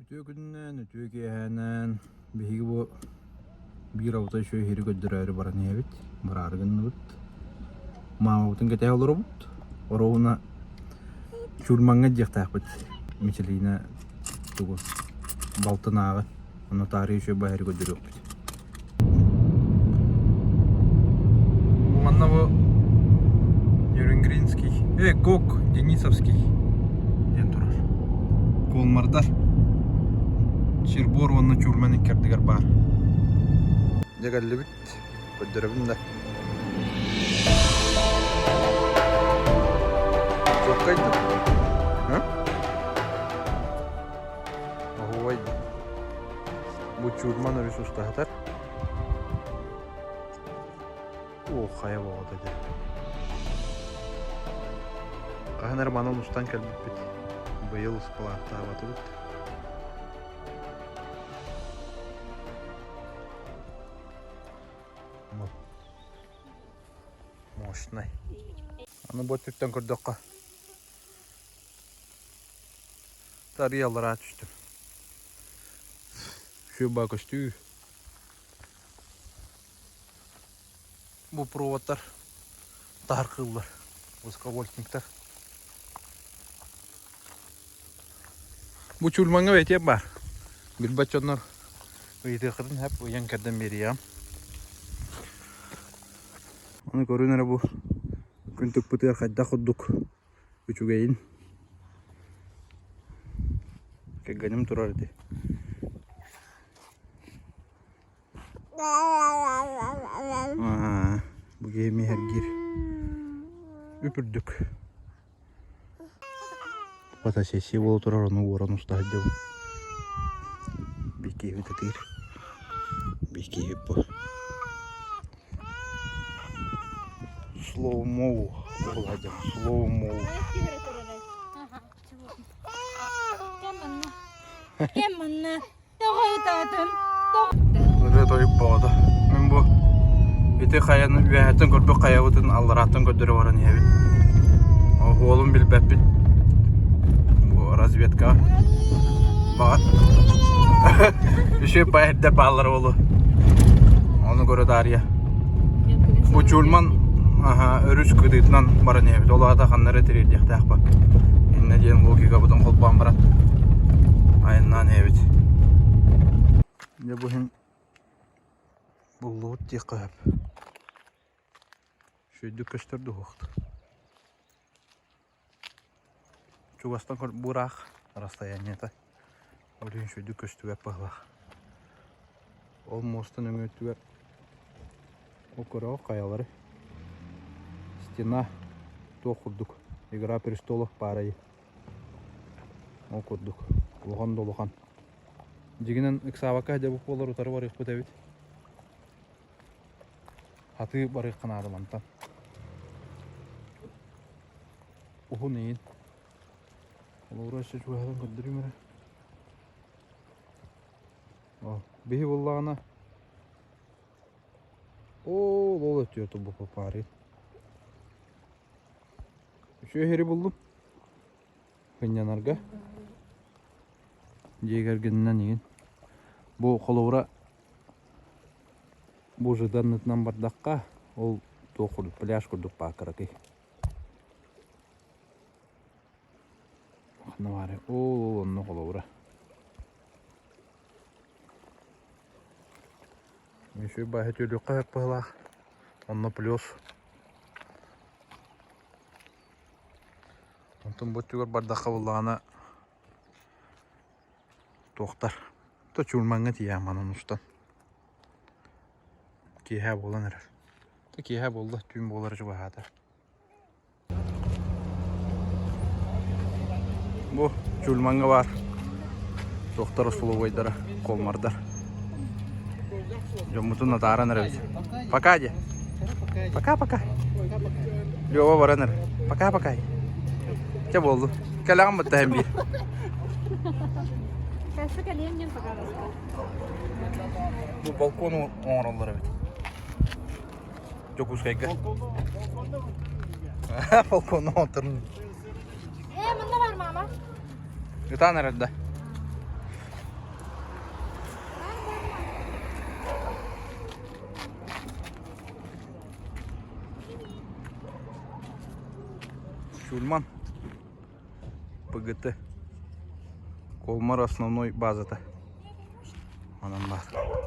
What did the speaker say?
Үтүө күнүнэн, үтүө киэһээнэн биһиги бу биир абытай үчүгэй иһири көрдөрөөрү баран иһэбит, бараары гынныбыт. Маамабытын кэтэһэ олоробут. Оруобуна Чульмаҥҥа диэхтээхпит Мичилиинэ тугу балтынааҕы онно таарыйа үчүгэй баһыйары көрдөрүөхпүт. Манна бу Нерюнгринский, э, Гок Денисовский диэн турар. Колмардар Сирбор уонна Чурман иккэрдигэр баар. Дьэ кэллибит, көрдөрөбүн да. Чуоккай да? Оһуобай Бу Чурман өрүс устаһытар. О, хайа боҕото дьэ. Хаһан эрэ манан устан кэлбиппит. Быйыл ыспалаахтаабатыбыт. Мощнай. Аны бу өттүттэн көрдөххө Тарыйа аллараа түстүм. Шуба көстүү. Бу проводтар таһаркыыллар. Высоковольтниктар. Бу Чульмаҥҥа бэтиэп баар. Билбэт дьоннор ыйытыаххытын сөп, ыйан кэрдэн биэриэҕим. Ону көрүн эрэ бу күн тыкпытыгар хайдах курдук үчүгэйин кэргэним турар ити бу киһи миһэргиир үп-үрдүк фотосессия буола турар ону уоран уста сылдьабын биир киһибит ытыыр биир киһибит бу Slow-mo буолла slow-mo. Кэм манна тоҕо ытаатын? Ырыа тойук боҕото. Мин бу ити хайаны үөһэттэн көрбүт хайабытын алларааттан көрдөрө баран иһэбин. Оһуолун билбэппин. Бу разведка. Баҕар. Үчүгэй баайдар бааллар уолу. Ону көрө таарыйа. Бу Чульман өрүс кытыытынан баран иһэбит. Ол аата ханна эрэ тириэрдиэхтээх ба. Иннэ диэн логикабытын холбоон баран айаннаан иһэбит. Дьэ бу иһин буллубут диэххэ сөп. Үчүгэйдик көстөр дуһуохта. Чугастан бураах расстояниета ол иһин үчүгэйдик көстүбэт быһыылаах. Ол муоста нөҥүө өттүгэр ол көрөҕүт хайалары стена туох курдук Игра престолов баарай ол курдук улахан да улахан. Дьиҥинэн ыксаабакка сылдьабыт буоллар утары барыахпыт эбит. Хатыы барыахха наада мантан. Уһун иин. Олору өссө чугаһатан көрдөрүүм эрэ. О, биһи буллаҕына ол ол өттүгэр тубу паарый. Үчүгэй иһири буллум. Сынньанарга. Дьиэ кэргэнинэн игин. Бу холобура Бу жыданнытынан бардахха, ол туох курдук пляж курдук баар кыракый. Ханна баарый? Ол онно холобура. Үчүгэй бааһы түөлүөххэ сөп быһыылаах. Онно плюс. Онтон бу өттүгэр бардахха буоллаҕына туохтар то Чульмаҥҥа тиийэҕин манан устан. Киэһэ буолан эрэр. Киэһэ буолла, түүн буолара чугаһаата. Бу Чульмаҥҥа баар туохтар остолобуойдара, колмардар. Дьоммутун атааран эрэбит. Пока де. Пока-пока. Лёва баран эрэр. Пока-пока. Чэ буоллу. Кэлэҕин бытта һэн биир. Кэлсэ кэлиэм диэн пока Бу балкон оҥороллор эбит. Дьокуускайга. Балкону оҥорторун. Э, манна бар мама. Ытаан эрэр да. Чульман ПГТ Колмар основной базата. Онон баар.